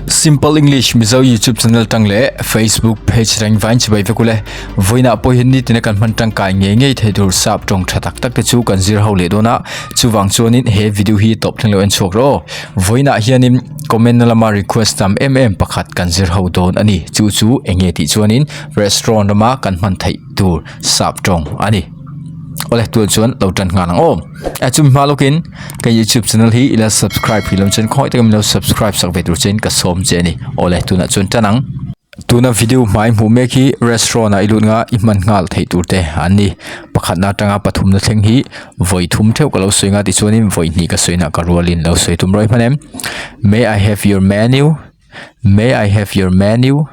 Simple English Mizo YouTube channel tang leh Facebook page reng vain chibai vek ule. Vawiinah pawh hian nitina kan hman tangkai ngei ngei thei tur sap tawng tha tak tak te chu kan zir ho leh dawn a. Chuvang chuanin he video hi tawp thleng lo en chhuak rawh aw. Vawiinah hianin comment na lama request tam em em pakhat kan zir ho dawn a ni. Chu chu eng nge tih chuanin restaurant lama kan hman theih tur sap tawng a ni. Awle tuan chuan lo tan nghal ang aw. A chumi hma lawkin ka youtube channel hi ila subscribe hi lo chuan khawi takin min lo subscribe sak ve tur chuan ka sawm che a ni. Awle tunah chuan tan ang. Tuna video hmai hmuh mek hi restaurant ah i lut nga i hman nghal theih tur te an ni. Pakhatna atanga pathumna thleng hi vawi thum theuh ka lo sawi nga tichuanin vawi hnih ka sawi nah ka rualin lo sawi tum rawih hman em. May I have your menu? May I have your menu?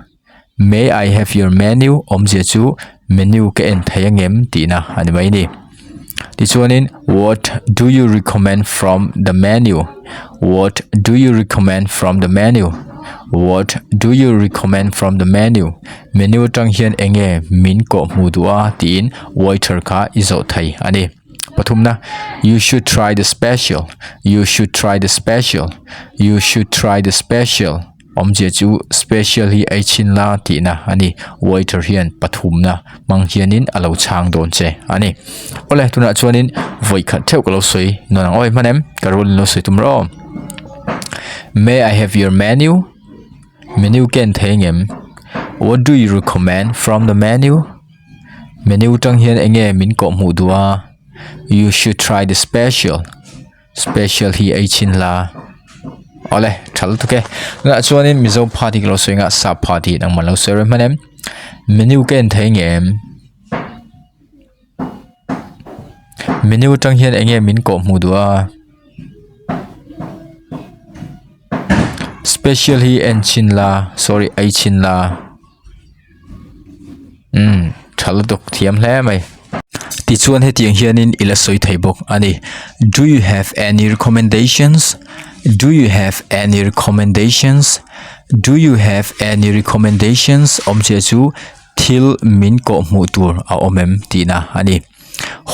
May I have your menu awmzia chu menu ka en thei angem tihna a ni mai a ni. Tichuanin what do you recommend from the menu? What do you recommend from the menu? What do you recommend from the menu? Menu atang hian enge min kawh hmuh duh a tiin waiter kha i zawh thei a ni. Pathumna you should try the special you should try the special you should try the special. Awmzia chu special hi ei chhin la tihna a ni. Waiter hian pathumna hmang hianin a lo chhang dawn che a ni. Awle tunah chuanin vawi khat theuh ka lo sawi nawn ang awi hman em? Ka rul in lo sawi tum rawh aw. May I have your menu? Menu ka en thei angem? What do you recommend from the menu? Menu tang hian enge min kawh hmuh duh a? You should try the special. Special hi ei chhin la awle tha lutuk e tunah chuanin mizo party ka lo sawi anga sap party engmah lo sawi reng hman em menu ka en thei nge em menu atang hian eng nge min kawh hmuh duh a special hi en chhin la sorry ei chhin la. Umm tha lutuk thiam hle mai. Tichuan hetiang hianin i la sawi thei bawk a ni. Do you have any recommendations? Do you have any recommendations? Do you have any recommendations? Awmzia chu thil min kawh hmuh tur a awm em tihna a ni.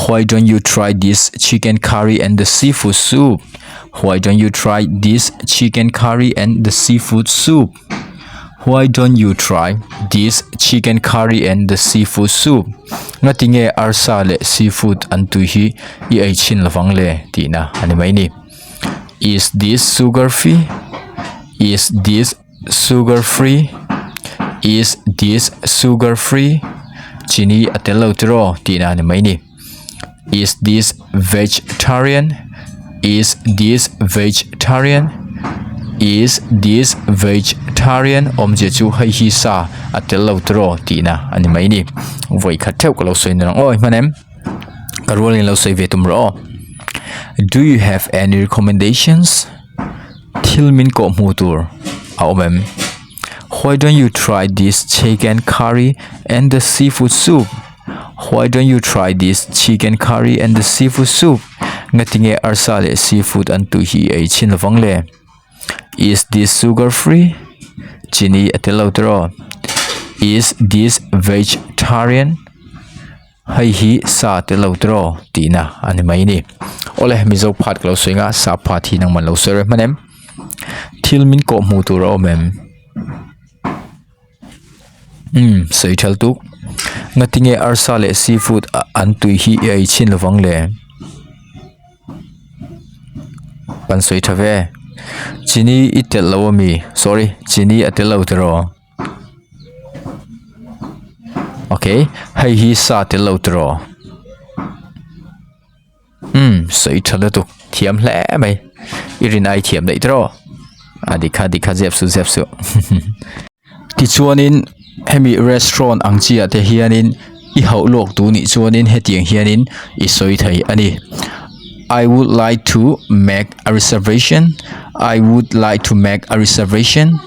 Why don't you try this chicken curry and the seafood soup? Why don't you try this chicken curry and the seafood soup? Why don't you try this chicken curry and the seafood soup? Ngatinge arsa leh seafood an tui hi i ei chhin lovang le tihna a ni mai ni. Is this sugar free? Is this sugar free? Is this sugar free? Chini a tel lo tiraw tihna a ni mai ni. Is this vegetarian? Is this vegetarian? Is this vegetarian? Awmzia chu hei hi sa a tel lo tiraw tihna a ni mai ni. Vawi khat theuh ka lo sawi nalh ang aw hman em? Ka rualin lo sawi ve tum rawh aw. Do you have any recommendations? Thil min kawh hmuh tur a awm em? Why don't you try this chicken curry and the seafood soup? Why don't you try this chicken curry and the seafood soup? Ngatinge arsa leh seafood an tui hi i ei chhin lovang le? Is this sugar free? Chini a tel lo tiraw? Is this vegetarian? Hei hi sa tel lo tiraw tihna a ni mai a ni. Awle Mizo phat ka lo sawi anga sa phat hi nangman lo sawi reng hman em? Thil min kawh hmuh tur a awm em? Umm sawi thal tuk. Ngatinge arsa leh seafood an tui hi i ei chhin lovang le? Kan sawi tha ve. Chini i telh lo ami? Sorry chini a tel lo tiraw? Okay hei hi sa tel lo tiraw umm sawi tha lutuk thiam hle mai i rin ai thiam daih tiraw a dikha dikha zep suh zep suh tichuanin hemi restaurant ang chi ah te hianin i hauh lawk duh nih chuanin hetiang hianin i sawi thei a ni I would like to make a reservation I would like to make a reservation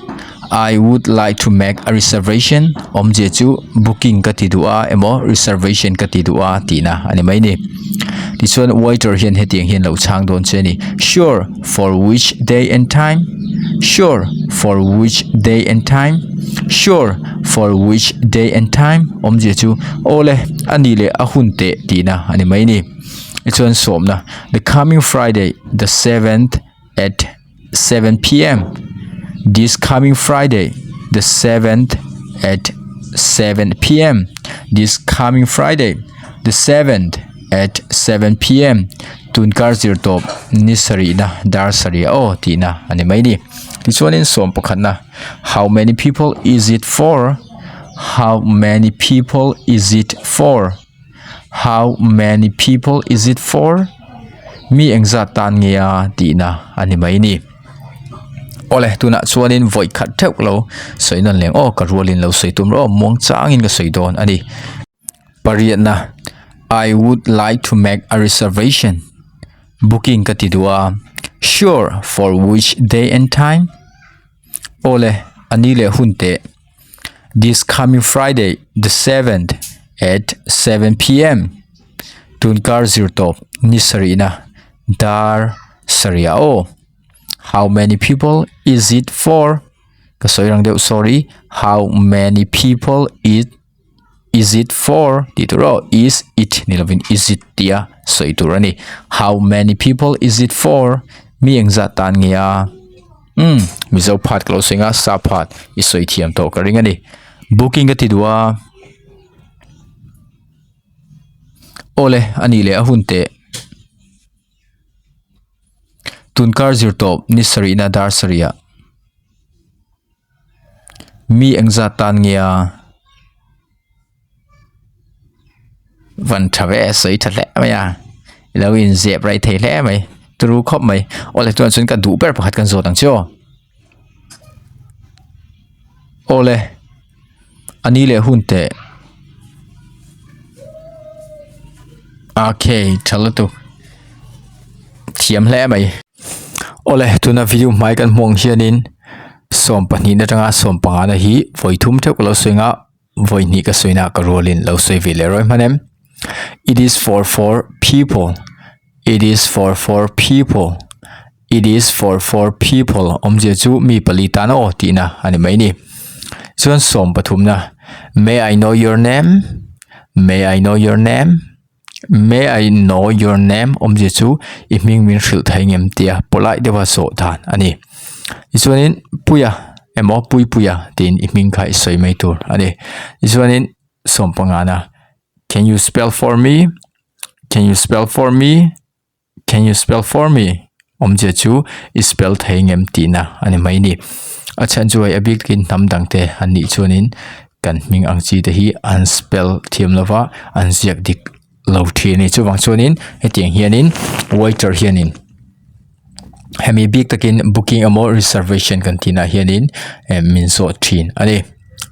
I would like to make a reservation awmzia chu booking ka ti duh a emaw reservation ka ti duh a tihna a ni mai a ni tichuan waiter hian hetiang hian lo chhang dawn che a ni sure for which day and time sure for which day and time sure for which day and time awmzia chu awle a ni leh a hun teh tihna a ni mai a ni. Tichuan sawmna the coming friday the seventh at 7 pm. This coming Friday, the seventh at 7 pm. This coming Friday, the seventh at 7 pm. Tunkar zir tawp ni sarihna dar sarih aw tihna a ni mai ni. Tichuanin sawm pakhatna How many people is it for? How many people is it for? How many people is it for? Mi engzat tan nge a tihna a ni mai ni. Awle tunah chuanin vawi khat theuh lo sawi nawn leng aw ka rualin lo sawi tum rawh muang changin ka sawi dawn a ni. Pariatna I would like to make a reservation. Booking ka ti duh a. Sure, for which day and time? Awle a ni leh hun teh. This coming Friday, the seventh at 7 pm. Tunkar zirtawp ni sarihna dar sarihah aw. How many people is it for? Ka sawi rang deuh sorry. How many people it is it for tih tur aw is it ni lovin is it tia sawi tur a ni. How many people is it for? Mi engzat tan nge a? Umm Mizo phat ka lo sawi nga sa phat i sawi thiam tawh ka ring a ni. Booking ka ti duh a. Awle a nih leh a hun teh. Tunkar zir tawp ni sarihna dar sarihah. Mi engzat tan nge a? Van tha ve sawi tha hle mai a i lo inzep rai thei hle mai turu khawp mai awle chuan chuan ka duh ber pakhat kan zawt ang che aw awle a ni leh hun teh okay tha lutuk thiam hle mai awle tuna video hmai kan hmuh ang hianin sawmpahnihna atanga sawmpangana hi vawi thum theuh ka lo sawi ang a. Vawi hnih ka sawi na ka rualin lo sawi ve leh rawih hman em? It is for four people. It is for four people. It is for four people. Awmzia chu mi pali tan aw tihna a ni mai ni. Chuan sawm pathumna May I know your name? May I know your name? May I know your name awmzia chu i hming min hrilh thei ngem tia polite deuha zawh dan a ni. Tichuanin Puia emaw Puipuia tiin i hming kha i sawi mai tur a ni. Tichuanin sawm pangana Can you spell for me? Can you spell for me? Can you spell for me? Awmzia chu i spell thei ngem tihna a ni mai ni. A chhan chu hei a bik takin hnam dang te an nih chuanin kan hming ang chi te hi an spell thiam lova an ziak dik lo thin a ni. Chuvang chuanin hetiang hianin waiter hianin hemi bik takin booking emaw reservation kan tihna hianin min zawh thin a ni.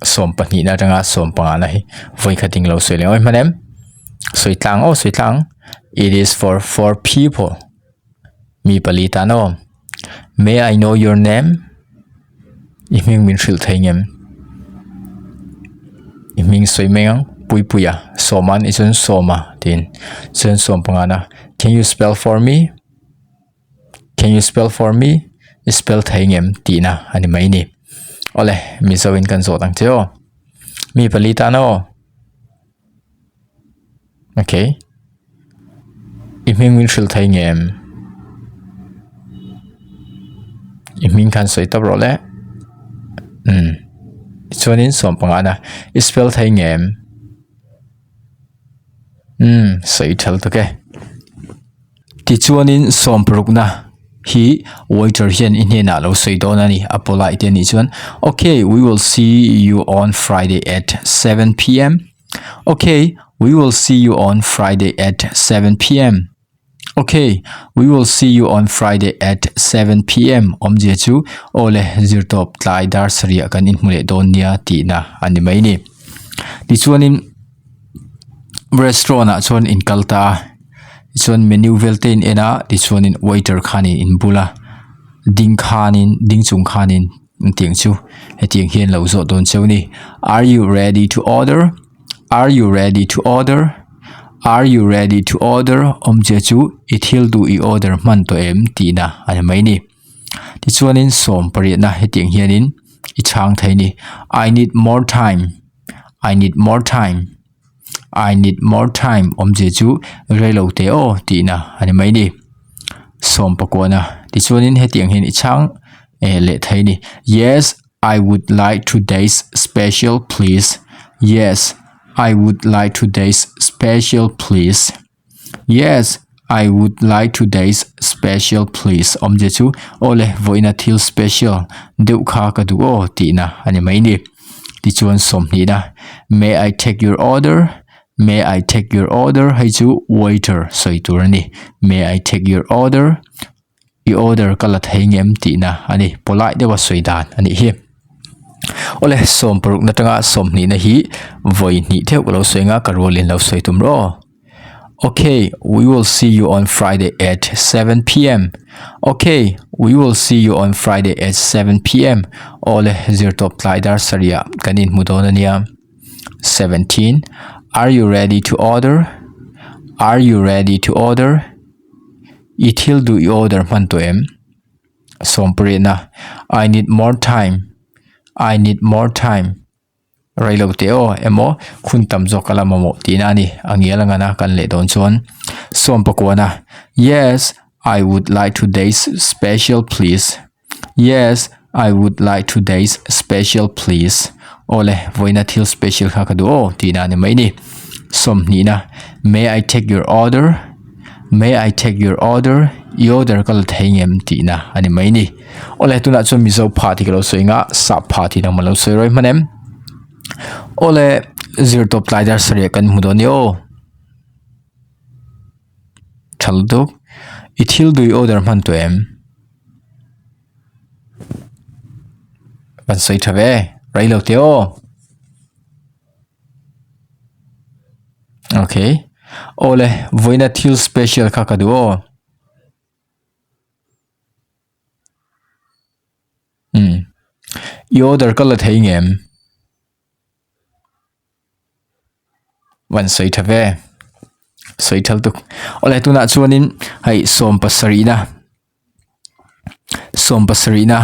Sawmpahnihna atanga sawmpangana hi vawikhat englo sawi leh awm hman em? Sawi tlang aw sawi tlang. It is for four people. Mi pali tan aw. May I know your name? I hming min hrilh thei ngem? I hming sawi mai ang. Puipuia. Sawman i chuan Sawma tiin. Chuan sawm pangana. Can you spell for me? Can you spell for me? I spell thei ngem tihna a ni mai ni. Awle, Mizo in kan zawt ang che aw. Mi pali tan aw. Okay. I hming min hrilh thei nge em? I hming khan sawi tawp rawh le. Umm. Tichuanin sawm panga na i spell thei nge em? Umm sawi thal tuk e. Tichuanin sawm parukna hi waiter hian i hnenah lo sawi dawn a ni a polite te anih chuan okay we will see you on Friday at 7 pm okay we will see you on Friday at 7 pm okay we will see you on Friday at 7 pm awmzia chu awle zirtawp tlai dar sarih ah kan inhmu leh dawn nia tihna a ni mai a ni tichuanin restaurant ah chuan in kal ta a tichuan menu vel te in en a tichuanin waiter khanin in bula ding khanin ding chung khanin tiang chu hetiang hian lo zawh dawn cheu a ni are you ready to order are you ready to order are you ready to order awmzia chu i thil duh i order hman tawh em tihna a ni mai a ni tichuanin sawm pariatna hetiang hianin i chhang thei a ni i need more time. I need more time I need more time awmzia chu reilo te aw tihna a ni mai a ni. Sawm pakuana tichuanin hetiang hian i chhang. eh leh thei a ni. Yes, I would like today's special please. Yes, I would like today's special please. Yes, I would like today's special please awmzia chu aw le vawiina thil special deuh kha ka duh aw tihna a ni mai ni. Tichuan sawmhnihna May I take your order? May I take your order? Hei chu waiter sawi tur a ni. May I take your order? I order ka la thei ngem tihna a ni. Polite deuha sawi dan a nih hi. Awle sawmparukna atanga sawmhnihna hi vawi hnih theuh ka lo sawi anga ka rualin lo sawi tum rawh aw. Okay, we will see you on Friday at 7 pm. Okay, we will see you on Friday at 7 pm. Awle zirtawp tlai dar sarih ah kan inhmu dawn a nia. 17. Are you ready to order? Are you ready to order? I thil duh i order hman tawh em? Sawmpariatna, I need more time. I need more time. Rei lo teh aw, emaw hun tam zawk ka la mamawh tihna a ni. A ngial ang ana kan leh dawn chuan. Sawmpakuana, Yes, I would like today's special please. Yes, I would like today's special please. Awle, vawiina thil special kha ka duh aw tihna a ni mai ni. Sawmhnihna, May I take your order? May I take your order? I order ka la thei ngem tihna a ni mai ni. Awle, tunah chuan Mizo pha tih ka lo sawi nga, Sap pha tih nangmah lo sawi rawih hman em? Awle, zirtawp tlai dar sarih kan hmu dawn ni aw. Tha lutuk. I thil duh i order hman tawh em? Kan sawi tha ve rei lo teh aw. Okay. Awle vawiina thil special kha ka duh aw. Umm. I order ka la thei ngem? Van sawi tha ve. Sawi thal tuk. Awle tunah chuanin hei sawm pasarihna sawm pasarihna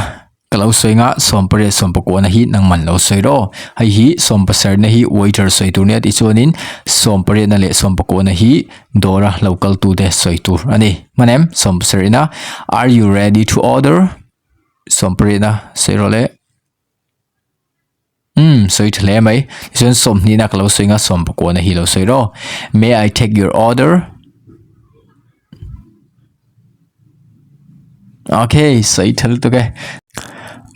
ka lo sawi anga sawm pariat sawm pakuana hi nangman lo sawi rawh. Hei hi sawm pasarihna hi waiter sawi tur nia tichuanin sawm pariatna leh sawm pakuana hi dawra lo kal tute sawi tur a ni. Hman em? Sawm pasarihna are you ready to order? Sawm pariatna sawi rawh le. Umm sawi tha hle mai tichuan sawmhnihna ka lo sawi anga sawm pakuana hi lo sawi rawh may I take your order okay sawi tha lutuk e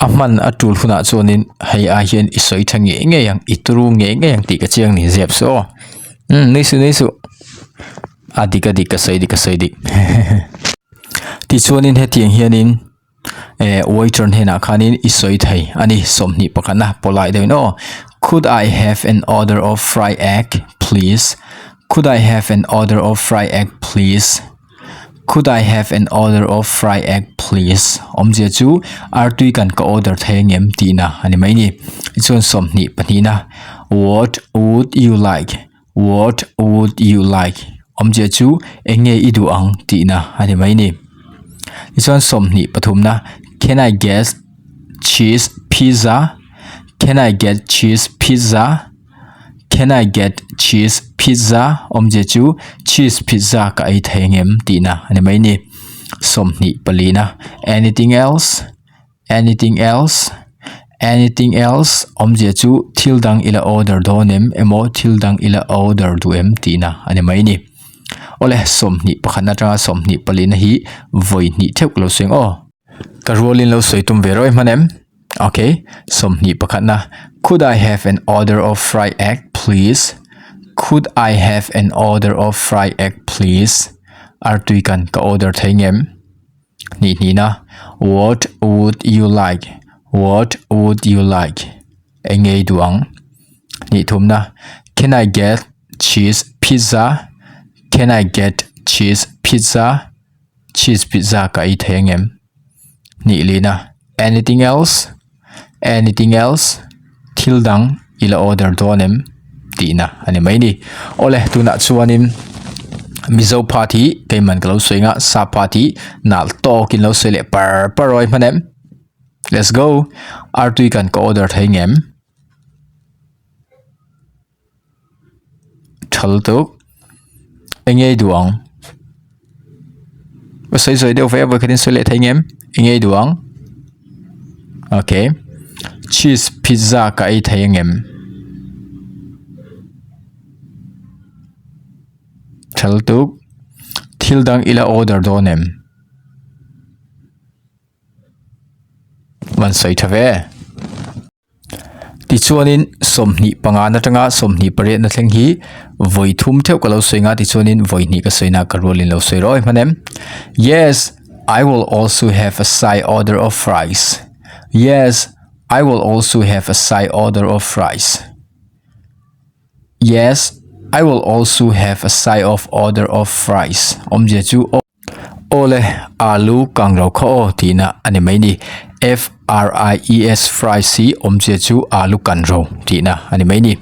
a hman a tul hunah chuanin hei ai hian i sawi tha ngei ngei ang i turu ngei ngei ang tih ka chiang ni zep suh aw umm nui suh nui suh a dik a dik ka sawi dik ka sawi dik tichuanin hetiang hianin. Eh waiter hnenah khanin i sawi thei a ni 20 pakhatna pawlai deuhin aw could I have an order of fry egg please could I have an order of fry egg please could I have an order of fry egg please awmzia chu artui kan ka order thei angem tihna a ni mai ni tichuan 20 pahnihna what would you like What would you like? Awmzia chu eng nge i duh ang tihna a ni mai ni. Tichuan 20 pathumna Can I get cheese pizza? Can I get cheese pizza? Can I get cheese pizza? Awmzia chu cheese pizza ka ei thei ngem tihna a ni mai ni. 20 palina Anything else? Anything else? Anything else? Awmzia chu thil dang ila order dawn em emaw thil dang ila order duh em tihna a ni mai ni. Awle 20 pakhat atanga 24 palina hi vawi hnih theuh ka lo sawi ang aw. Ka rualin lo sawi tum ve rawih hman em? Okay, 21 pakhatna Could I have an order of fried egg please? Could I have an order of fried egg please? Artui kan ka order thei ngem? Hnih hnihna, What would you like? What would you like? Eng nge i duh ang? Hnih thumna, Can I get cheese pizza? Can I get cheese pizza? Cheese pizza ka ei thei ang em? Hnih lihna, Anything else? Anything else? Thil dang i la order dawn em? Tihna a ni mai ni. Awle tunah chuanin Mizo part hi keiman ka lo sawi anga sap part hi nal tawkin lo sawi leh par par awi hman em? Let's go! Artui kan ka order thei ngem? Tha lutuk. Eng nge i duh ang? Ka sawi sawi deuh ve a vawikhatin sawi leh thei ngem? Eng nge i duh ang? Okay. Cheese pizza ka ei thei angem? Tha lutuk. Thil dang ila order dawn em? Van sawi tha ve. Tichuanin 25 atanga 28 na thleng hi vawi thum theuh ka lo sawi nga tichuanin vawi hnih ka sawi na ka rualin lo sawi rawh hman em. Yes, I will also have a side order of fries. Yes, I will also have a side order of fries. Yes, I will also have a side of order of fries. Awmzia chu aw. Aw le, alu kang lo kha aw tihna a ni mai ni. F R I E S fries hi awmzia chu alu kan ro tihna a ni mai ni.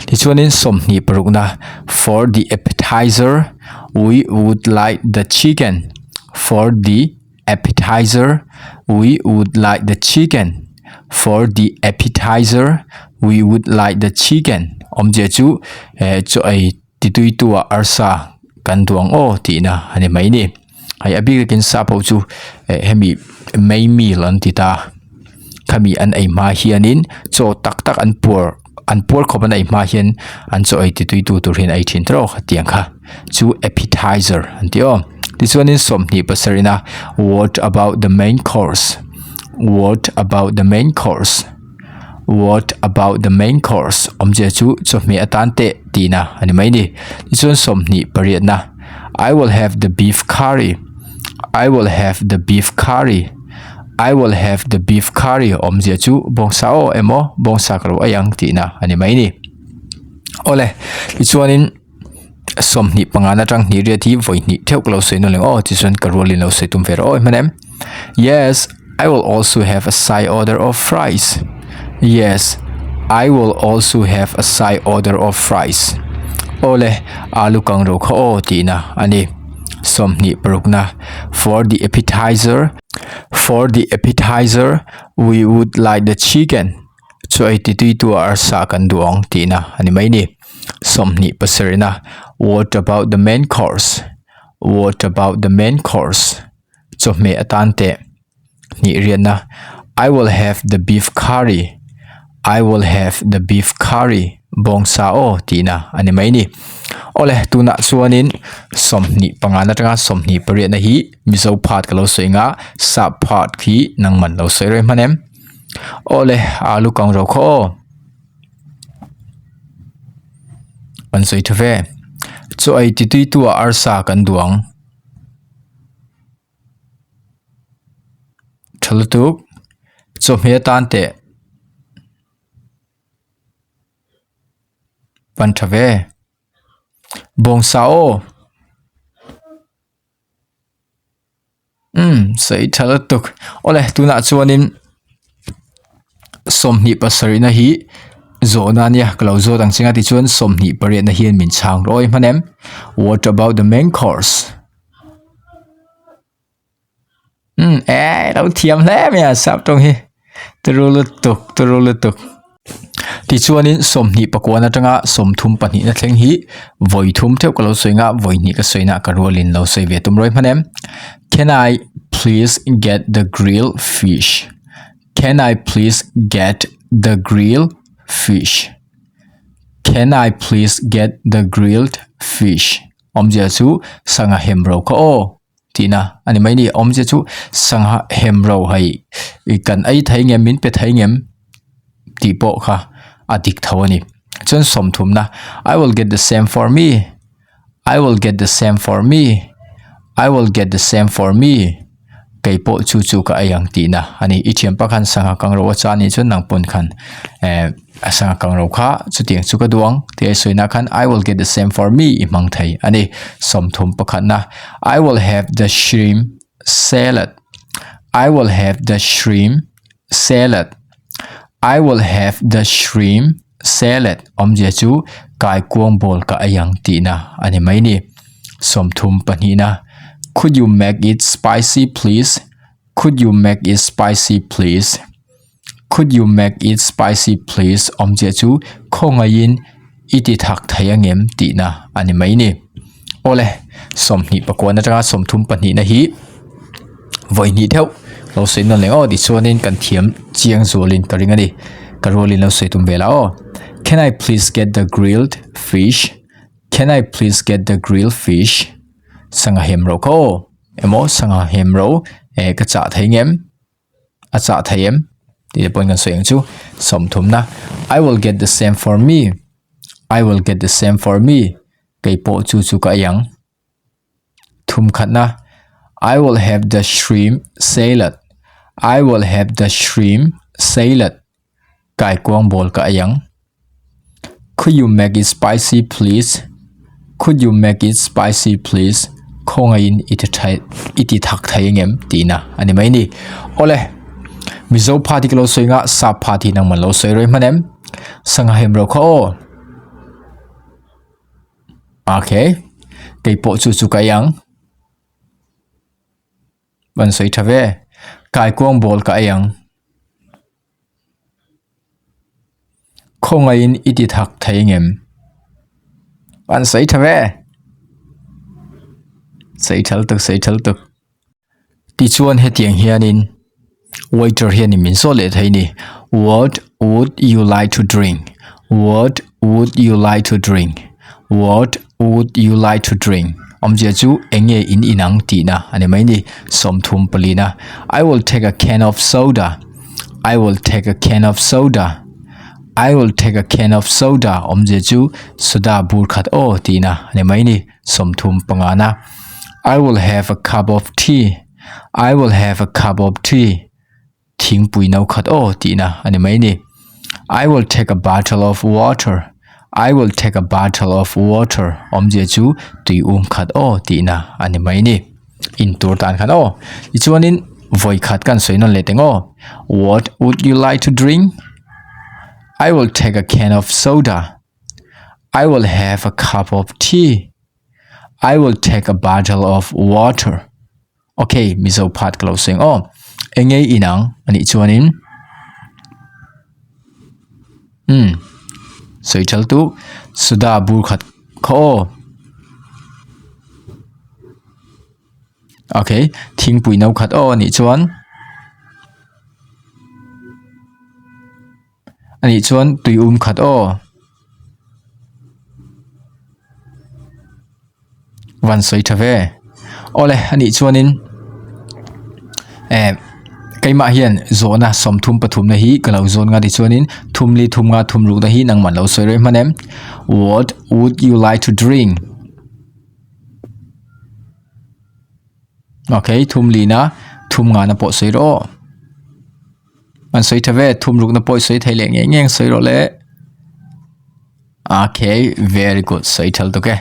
Tichuanin 25 parukna For the appetizer, we would like the chicken. For the appetizer, we would like the chicken. For the appetizer, we would like the chicken. Awmzia chu eh chaw ei titui tua arsa kan duang aw tihna a ni mai ni. Hei a bik takin sap ho chu eh hemi main meal an ti ta. Khami an ei hma hianin chaw tak tak an puar an puar khawp an ei hma hian an chaw ei titui tu tur hian ei thin tawk tiang kha chu appetizer an ti aw. Tichuanin 20 pasarihna what about the main course what about the main course what about the main course awmzia chu chawhmeh atan teh tihna a ni mai ni. Tichuan 20 pariatna I will have the beef curry I will have the beef curry I will have the beef curry awmzia chu bawngsa aw emaw bawngsa ka lo ei ang tihna a ni mai ni. Awle tichuanin 25 atang hnih riat hi vawi hnih theuh ka lo sawi nawn leh aw tichuan ka rualin lo sawi tum ve rawh aw hman em. Yes, I will also have a side order of fries. Yes, I will also have a side order of fries. Awle alu kang ro kha aw tihna a ni. 26 For the appetizer For the appetizer, we would like the chicken. Chu ei titui tu arsa kan duh ang tihna a ni mai ni. 27 What about the main course? What about the main course? Chawhmeh atan teh hnih riatna I will have the beef curry. I will have the beef curry. Bawngsa aw tihna a ni mai ni. Awle tunah chuanin 25 atanga 28 na hi Mizo part ka lo sawi nga sap part khi nangman lo sawi reng hman em. Awle alu kang ro khaw aw. An sawi tha ve. Chaw ei titui tu ah arsa kan duh ang. Tha lutuk. Chawhmeh atan teh. Pan tha ve. Bawngsa aw. Umm sawi tha lutuk. Awle tunah chuanin 27 na hi zawhna ania ka lo zawt ang che nga tichuan 28 na hian min chhang rawih hman em. What about the main course? Umm eh lo thiam hle mai a sap tawng hi turu lutuk turu lutuk tichuanin 24 atanga 32 na thleng hi vawi thum theuh ka lo sawi nga vawi hnih ka sawi na ka rualin lo sawi ve tum rawih hman em can I please get the grill fish can I please get the grill fish can I please get the grilled fish awmzia chu sangha hem ro kha aw. Tihna a ni mai ni awmzia chu sangha hem ro hei ih kan ei thei ngem min pe thei ngem tih pawh kha a dik tho a ni chuan sawmthumna I will get the same for me I will get the same for me I will get the same for me kei pawh chu chu ka ei ang tihna a ni i thianpa khan sangha kang ro a cha anih chuan nang pawn khan eh. A sangha kang ro kha chutiang chu ka duang tih a sawi na khan I will get the same for me i hmang thei a ni. 30 pakhatna I will have the shrimp salad I will have the shrimp salad I will have the shrimp salad awmzia chu kaikuang ball ka ei ang tihna a ni mai ni. 32 Could you make it spicy please Could you make it spicy please Could you make it spicy please awmzia chu khawngaihin i ti thak thei angem tihna a ni mai ni. Awle 24 atanga 32 na hi vawi hnih theuh Lo sawi nawn leh aw tichuanin kan thiam chiang zualin ka ring a ni. Ka rualin lo sawi tum ve la aw. Can I please get the grilled fish? Can I please get the grilled fish? Sangha hem ro kha aw. Emaw sangha hem ro eh ka chah thei ngem? A chah thei em? Tih te pawhin kan sawi ang chu. Sawmthumna, I will get the same for me. I will get the same for me. Kei pawh chu chu ka ei ang. Thumkhatna, I will have the shrimp salad. I will have the shrimp salad. Kaikuang ball ka ei ang. Could you make it spicy please? Could you make it spicy please? Khawngaihin i ti tha i ti thak thei angem tihna a ni mai ni. Awle, Mizo pha ti ka lo sawi nga, Sap pha ti nangman lo sawi rei hman em? Sangha hem ro kha aw. Okay, kei pawh chu chu ka ei ang. An sawi tha ve. Kaikuang ball ka ei ang. Khawngaihin i ti thak thei ngem? An sawi tha ve. Sawi tha lutuk, sawi tha lutuk. Tichuan hetiang hianin waiter hianin min zawt leh thei a ni. What would you like to drink? What would you like to drink? What would you like to drink? Awmzia chu eng nge in inang tihna a ni mai ni. 30 palina I will take a can of soda. I will take a can of soda. I will take a can of soda awmzia chu soda bur khat aw tihna a ni mai ni. 35 na I will have a cup of tea. I will have a cup of tea. Thingpui no khat aw tihna a ni mai ni. I will take a bottle of water. I will take a bottle of water awmzia chu tui um khat aw tihna a ni mai ni. In tur tan khan aw. Tichuanin vawi khat kan sawi nawn leh teng aw. What would you like to drink? I will take a can of soda. I will have a cup of tea. I will take a bottle of water. Ok, Mizo phat ka lo sawi ang aw. Eng nge inang a nih chuanin umm sawi ṭhal tu soda bur khat kha aw. Ok, thingpui no khat aw a nih chuan a nih chuan tui um khat aw. Van sawi tha ve. Awle anih chuanin eh keimah hian zawhna 33 na hi ka lo zawn nga tichuanin thumli thum nga thum ruk na hi nangman lo sawi rei hman em. What would you like to drink? Okay thumli na thum nga na pawh sawi rawh. An sawi tha ve thum ruk na pawh i sawi thei leh ngei ngei ang sawi rawh le. Okay very good sawi thal tuk e.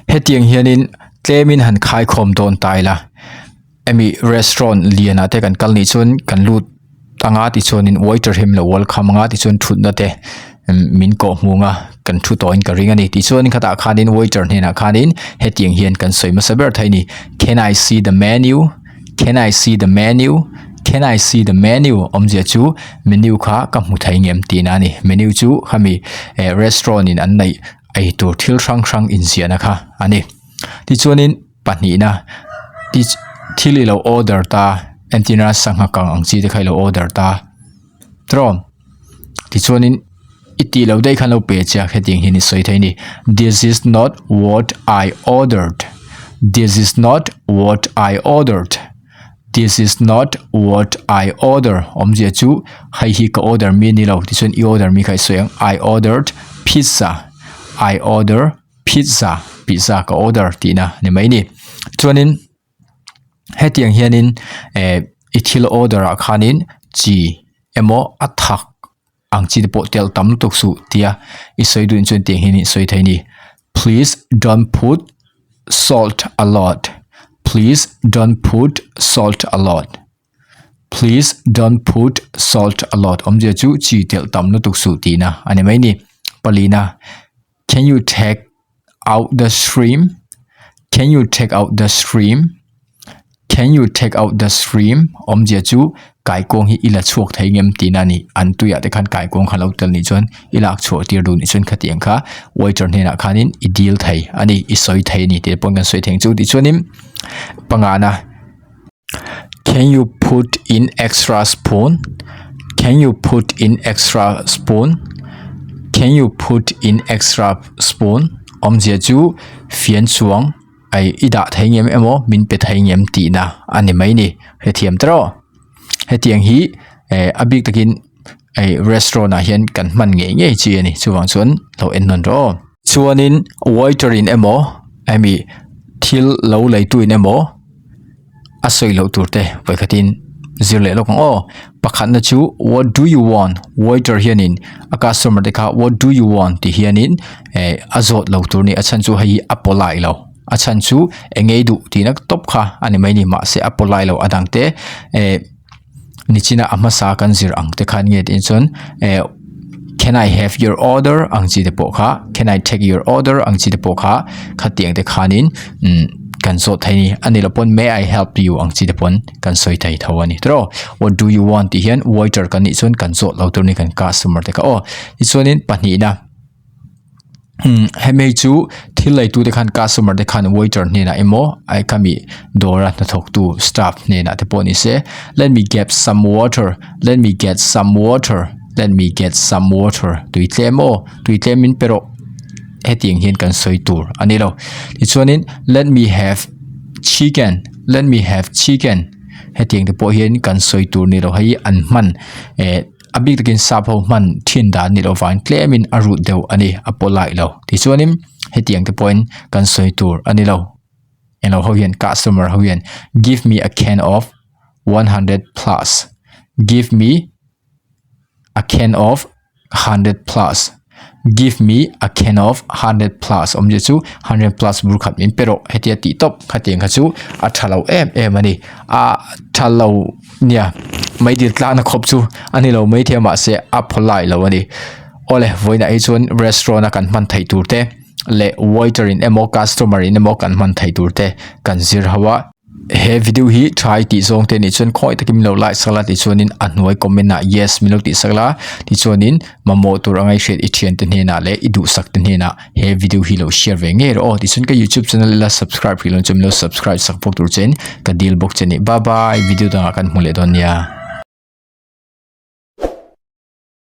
Hetiang hianin tlemin han khaikhawm dawn ta ila hemi restaurant lianah te kan kal nih chuan kan lut anga tichuanin waiter hi min lo welcome anga tichuan thutna te min kawh hmung a kan thu tawhin ka ring a ni tichuan khatah khanin waiter hnenah khanin hetiang hian kan sawi hmasa ber thei a ni can I see the menu Can I see the menu? Can I see the menu? Awmzia chu menu kha ka hmu thei ngem tihna a ni. Menu chu khami eh restaurant in an neih ei tur thil hrang hrang inziahna kha a ni. Tichuanin pahnihna ti thil i lo order ta entirna sangha kang ang chi te kha i lo order ta tawm. Tichuanin i tih loh daih khan lo pe che a hetiang hian i sawi thei a ni. This is not what I ordered. This is not what I ordered. This is not what I order. Awmzia chu hei hi ka order mi a ni lo. Tichuan i order mi kha i sawi ang. I ordered pizza. I order pizza. Pizza ka order tihna a ni mai a ni. Chuanin hetiang hianin eh i thil order ah khanin chi emaw a thak ang chi te pawh tel tam lutuk suh tia i sawi duh chuan tiang hian i sawi thei a ni please don't put salt a lot please don't put salt a lot please don't put salt a lot awmzia chu chi telh tam lutuk suh tihna a ni mai a ni palina can you take out the shrimp can you take out the shrimp can you take out the shrimp awmzia chu kaikuang hi i la chhuak thei ngem tihna a ni an tuiah te khan kaikuang kha lo tel nih chuan i lak chhuah tir duh nih chuan khatiang kha waiter hnenah khanin i dil thei a ni i sawi thei a ni tih te pawh kan sawi thei ang chu tichuanin pangana. Can you put in extra spoon? Can you put in extra spoon? Can you put in extra spoon? Awmzia chu fian chuang ai i dah thei ngem emaw min pe thei ngem tihna a ni mai ni. Hrethiam ta rawh. Hetiang hi eh a bik takin hei restaurant ah hian kan hman ngei ngei chi a ni. Chuvang chuan lo en nawn rawh aw. Chuanin waiter in emaw hemi thil lo leitu in emaw a sawi loh tur te vawikhatin zir leh lawk ang aw. Pakhatna chu what do you want waiter hianin a customer te kha what do you want tih hianin eh a zawt lo tur a ni a chhan chu hei hi a polite lo a chhan chu eng ngei duh tihna tawp kha a ni mai a ni mahse a polite lo a dang te eh. Nichina a hmasa kan zir ang te khan nge tih chuan eh can I have your order ang chi te pawh kha can I take your order ang chi te pawh kha khatiang te khanin umm kan zawt thei a ni a ni loh pawn may I help you ang chi te pawn kan sawi thei tho a ni tiraw what do you want tih hian waiter kan nih chuan kan zawt lo tur a ni kan customer te kha aw tichuanin pahnihna. Umm hemi hi chu thil leitu te khan customer te khan waiter hnenah emaw ai khami dawra hnathawktu staff hnenah te pawh ni se let me get some water let me get some water let me get some water tui tlem aw tui tlem min pe rawh hetiang hian kan sawi tur a ni lo tichuanin let me have chicken let me have chicken hetiang te pawh hian kan sawi tur a ni lo hei an hman eh. A bik takin sap ho hman thin dan ni loh vang tlemin a rut deuh a ni a polite lo tichuanin hetiang te pawhin kan sawi tur a ni lo englo ho hian customer ho hian give me a can of 100 plus give me a can of 100 plus give me a can of 100 plus awmzia chu 100 plus bur khat min pe rawh hetia tih tawp khatiang kha chu a tha lo em em a ni a tha lo. Nia, meidil tlakna khawp chu a ni lo maithei a mahse a phaw lai lo a ni. Awle, vawiinah hi chuan restaurant a kan hman theih tur te leh waiter in emaw customer in emaw kan hman theih tur te kan zir ho a. He video hi tha i tih zawng te nih chuan khawi takin min lo like sak la tichuanin a hnuai comment ah yes min lo tih sak la tichuanin mamawh tur anga i hriat i thiante hnenah leh i duhsak te hnenah he video hi lo share ve ngei rawh aw tichuan ka youtube channel ila subscribe hrih lo chuan min lo subscribe sak bawk tur che in ka dil bawk che a ni bye bye video dangah kan hmu leh dawn nia.